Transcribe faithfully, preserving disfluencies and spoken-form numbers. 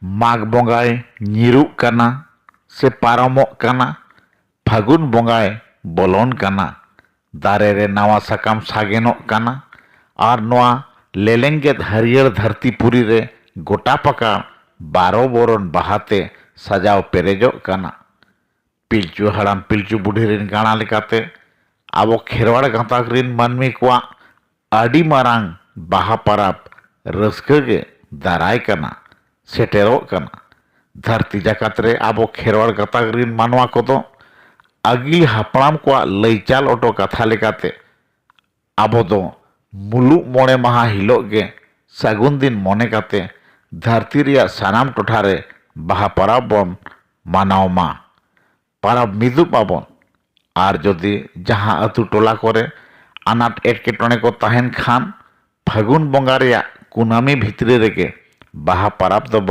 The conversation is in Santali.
ᱢᱟᱜᱽ ᱵᱚᱸᱜᱟᱭ ᱧᱤᱨᱩᱜ ᱠᱟᱱᱟ ᱥᱮ ᱯᱟᱨᱚᱢᱚᱜ ᱠᱟᱱᱟ, ᱯᱷᱟᱹᱜᱩᱱ ᱵᱚᱸᱜᱟᱭ ᱵᱚᱞᱚᱱ ᱠᱟᱱᱟ, ᱫᱟᱨᱮ ᱨᱮ ᱱᱟᱣᱟ ᱥᱟᱠᱟᱢ ᱥᱟᱜᱮᱱᱚᱜ ᱠᱟᱱᱟ ᱟᱨ ᱱᱚᱣᱟ ᱞᱮᱞᱮᱝᱜᱮᱫ ᱦᱟᱹᱨᱭᱟᱹᱲ ᱫᱷᱟᱹᱨᱛᱤ ᱯᱩᱨᱤ ᱨᱮ ᱜᱚᱴᱟ ᱯᱟᱠᱟ ᱵᱟᱨᱚ ᱵᱚᱨᱚᱱ ᱵᱟᱦᱟᱛᱮ ᱥᱟᱡᱟᱣ ᱯᱮᱨᱮᱡᱚᱜ ᱠᱟᱱᱟ᱾ ᱯᱤᱞᱪᱩ ᱦᱟᱲᱟᱢ ᱯᱤᱞᱪᱩ ᱵᱩᱰᱷᱤ ᱨᱤᱱ ᱠᱟᱬᱟ ᱞᱮᱠᱟᱛᱮ ᱟᱵᱚ ᱠᱷᱮᱨᱣᱟᱲ ᱜᱟᱛᱟᱠ ᱨᱤᱱ ᱢᱟᱹᱱᱢᱤ ᱠᱚᱣᱟᱜ ᱟᱹᱰᱤ ᱢᱟᱨᱟᱝ ᱵᱟᱦᱟ ᱯᱟᱨᱟᱵᱽ ᱨᱟᱹᱥᱠᱟᱹ ᱜᱮ ᱫᱟᱨᱟᱭ ᱠᱟᱱᱟ, ᱥᱮᱴᱮᱨᱚᱜ ᱠᱟᱱᱟ᱾ ᱫᱷᱟᱹᱨᱛᱤ ᱡᱟᱠᱟᱛ ᱨᱮ ᱟᱵᱚ ᱠᱷᱮᱨᱣᱟᱲ ᱜᱟᱛᱟᱠ ᱨᱤᱱ ᱢᱟᱱᱣᱟ ᱠᱚᱫᱚ ᱟᱹᱜᱤᱞ ᱦᱟᱯᱲᱟᱢ ᱠᱚᱣᱟᱜ ᱞᱟᱹᱭᱪᱟᱞ ᱚᱴᱚ ᱠᱟᱛᱷᱟ ᱞᱮᱠᱟᱛᱮ ᱟᱵᱚ ᱫᱚ ᱢᱩᱞᱩᱜ ᱢᱚᱬᱮ ᱢᱟᱦᱟ ᱦᱤᱞᱳᱜ ᱜᱮ ᱥᱟᱹᱜᱩᱱ ᱫᱤᱱ ᱢᱚᱱᱮ ᱠᱟᱛᱮ ᱫᱷᱟᱹᱨᱛᱤ ᱨᱮᱭᱟᱜ ᱥᱟᱱᱟᱢ ᱴᱚᱴᱷᱟ ᱨᱮ ᱵᱟᱦᱟ ᱯᱟᱨᱟᱵᱽ ᱵᱚᱱ ᱢᱟᱱᱟᱣ ᱢᱟ᱾ ᱯᱟᱨᱟᱵᱽ ᱢᱤᱫᱩᱜ ᱟᱵᱚᱱ᱾ ᱟᱨ ᱡᱩᱫᱤ ᱡᱟᱦᱟᱸ ᱟᱹᱛᱩ ᱴᱚᱞᱟ ᱠᱚᱨᱮ ᱟᱱᱟᱴ ᱮᱴᱠᱮᱴᱚᱬᱮ ᱠᱚ ᱛᱟᱦᱮᱱ ᱠᱷᱟᱱ, ᱯᱷᱟᱹᱜᱩᱱ ᱵᱚᱸᱜᱟ ᱨᱮᱭᱟᱜ ᱠᱩᱱᱟᱹᱢᱤ ᱵᱷᱤᱛᱨᱤ ᱨᱮᱜᱮ ᱵᱟᱦᱟ ᱯᱟᱨᱟᱵᱽ ᱫᱚᱵᱚᱱ